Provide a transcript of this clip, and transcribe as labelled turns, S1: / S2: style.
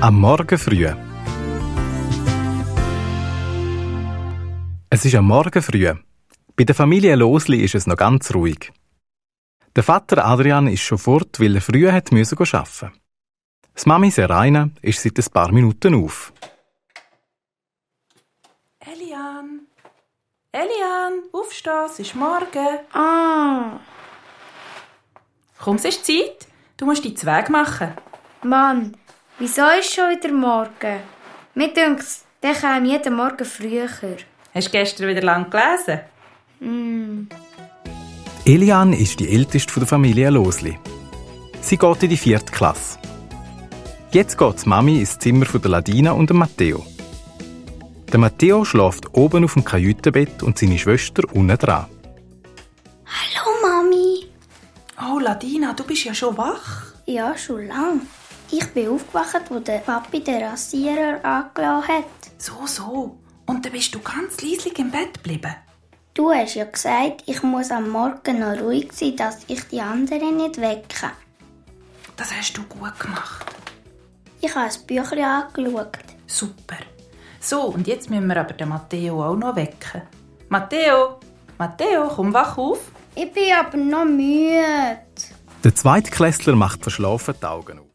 S1: Am Morgen früh. Es ist am Morgen früh. Bei der Familie Losli ist es noch ganz ruhig. Der Vater Adrian ist schon fort, weil er früh arbeiten musste. Das Mami Seraina ist seit ein paar Minuten auf.
S2: Elian, aufstehen, es ist morgen.
S3: Ah,
S2: Komm, es ist Zeit. Du musst deinen Weg machen.
S3: Mann, wieso ist schon wieder morgen? Mir denkt's, der kam jeden Morgen früher.
S2: Hast du gestern wieder lang gelesen?
S1: Elian ist die älteste der Familie Losli. Sie geht in die 4. Klasse. Jetzt geht die Mami ins Zimmer von der Ladina und dem Matteo. Der Matteo schläft oben auf dem Kajütenbett und seine Schwester unten dran.
S3: Hallo Mami.
S2: Oh, Ladina, du bist ja schon wach.
S3: Ja, schon lang. Ich bin aufgewacht, wo der Papi den Rasierer angelassen hat.
S2: So. Und dann bist du ganz leislich im Bett geblieben.
S3: Du hast ja gesagt, ich muss am Morgen noch ruhig sein, dass ich die anderen nicht wecke.
S2: Das hast du gut gemacht.
S3: Ich habe ein Büchlein angeschaut.
S2: Super. So, und jetzt müssen wir aber den Matteo auch noch wecken. Matteo, komm wach auf.
S3: Ich bin aber noch müde.
S1: Der Zweitklässler macht verschlafen die Augen auf.